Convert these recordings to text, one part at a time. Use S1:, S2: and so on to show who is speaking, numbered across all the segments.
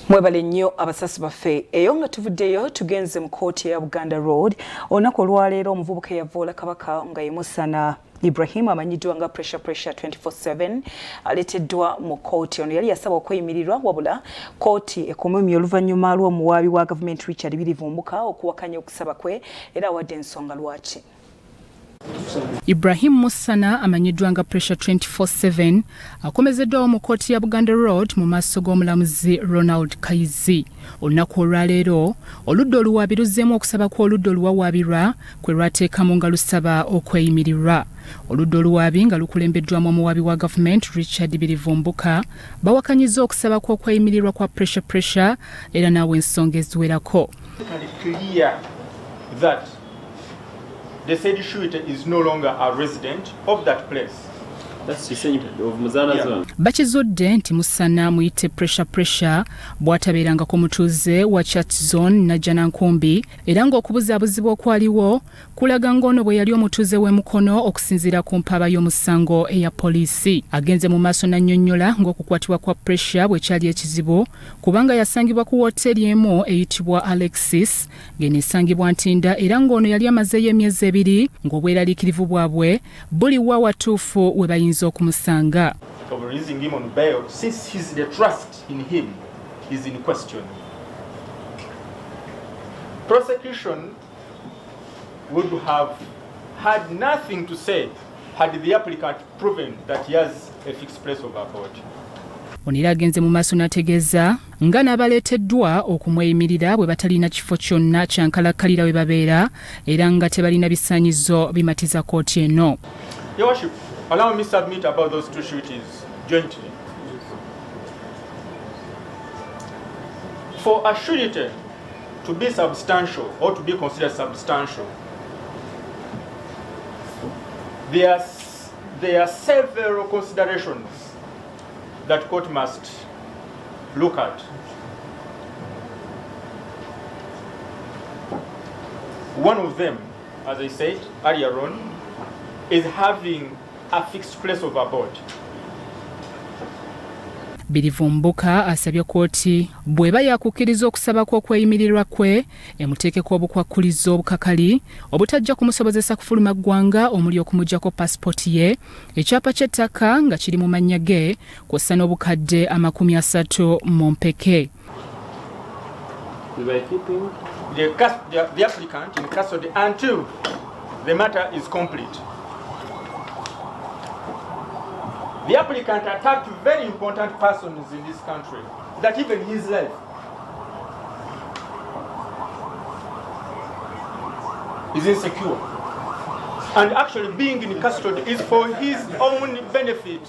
S1: Mwebale nnyo abasasi baffe. Eyo nga tuvuddeyo tugenze mu kkooti eya Buganda Road. Olunaku olwaleero omuvubuka eyavvoola Kabaka nga ye Musana Ibrahim amanyiddwa nga Pressure Pressure 24/7 aleeteddwa mu kkooti. Ono yali yasaba okweyimirirwa wabula kkooti ekomemye oluvannyuma lw'omuwaabi wa gavumenti Richard Birivumbuka okuwakanya okusaba kwe era awadde ensonga lwaki.
S2: Ibrahim Musana amanyiddwa nga Pressure 24/7 akomezeddwawo mu kkooti ya Buganda Road mu maaso g'omulamuzi Ronald Kayizi. Olunaku olwaleero oludda oluwaabi luzzeemu okusaba kw'oludda oluwawaabirwa kwe lwateekamu nga lusaba okweyimirirwa. Oludda oluwaabi nga lukulembeddwamu omuwaabi wa gavumenti Richard Birivumbuka bawakanyizza okusaba kw'okweyimirirwa kwa Pressure Pressure era n'awa ensonga eziwerako.
S3: The said surety is no longer a resident of that place.
S2: Bakizudde nti Musana muyite Pressure Pressure bw'atabeerangako mutuuze wa Church Zone Najjanankumbi era ng'okubuzaabuzibwa okwaliwo kulaga ng'ono bwe yali omutuuze w'e Mukono okusinziira ku mpaaba y'omusango eya poliisi. Agenze mu maaso n'annyonnyola ng'okukwatibwa kwa Pressure bwe kyali ekizibu kubanga yasangibwa ku wooteeri emu eyitibwa Alexis ng'eno esangibwa Ntinda era ng'ono yali amazeeyo emyezi ebiri ng'obweraliikirivu bwabwe buli wa watuufu we bayinza okumusanga.
S3: Of releasing him on bail since his the trust in him is in question. Prosecution would have had nothing to say had the applicant proven that he has a fixed place of abode.
S2: Ono era agenze mu maaso n'ategeeza nga n'abaleeteddwa okumweyimirira bwe batalina kifo kyonna kya nkalakkalira we babeera era nga tebalina bisaanyizo bimatiza kkooti eno.
S3: Your Worship, allow me submit about those two sureties jointly. For a surety to be substantial or to be considered substantial, there are several considerations that court must look at. One of them, as I said earlier on, is having a fixed place of abode.
S2: Birivumbuka asabye kkooti bw'eba yakukkiriza okusaba kw'okweyimirirwa kwe emuteekeko obukwakkulizo obukakali obutajja kumusobozesa kufuluma ggwanga omuli okumuggyako paasipooti ye, ekyapa ky'ettaka nga kiri mu mannya ge kw'ossa n'obukadde 30 mu mpeke.
S3: The applicant in custody until the matter is complete. The applicant attacked very important persons in this country, that even his life is insecure. And actually being in custody is for his own benefit.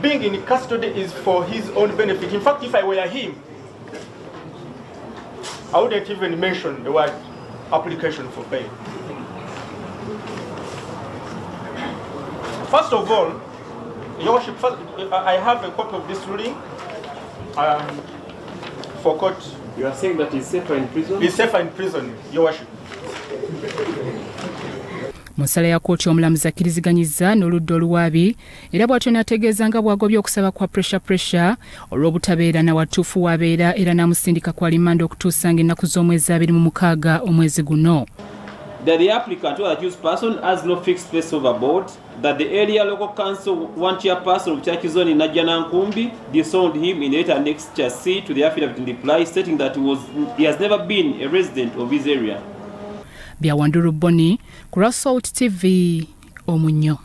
S3: Being in custody is for his own benefit. In fact, if I were him, I wouldn't even mention the word application for bail. First of all, Your Worship, first, I have a copy of this ruling for court.
S4: You are saying that he's safer in prison?
S3: He's safer in prison, Your Worship.
S2: Mu nsala ya kkooti omulamuzi akkiriziganyizza n'oludda oluwaabi era bw'atyo n'ategeeza nga bw'agobye okusaba kwa Pressure Pressure olw'obutabeera na watuufu w'abeera era n'amusindika ku alimanda okutuusa ng'ennaku z'omwezi 26 omwezi guno.
S4: That the applicant or accused person has no fixed place of abode, that the area local council one chairperson of Church Zone in Najjanankumbi disowned him in letter annexed C to the affidavit in reply, stating that he has never been a resident of his area.
S2: Bya Wanduru Boni ku Salt TV Omunyo.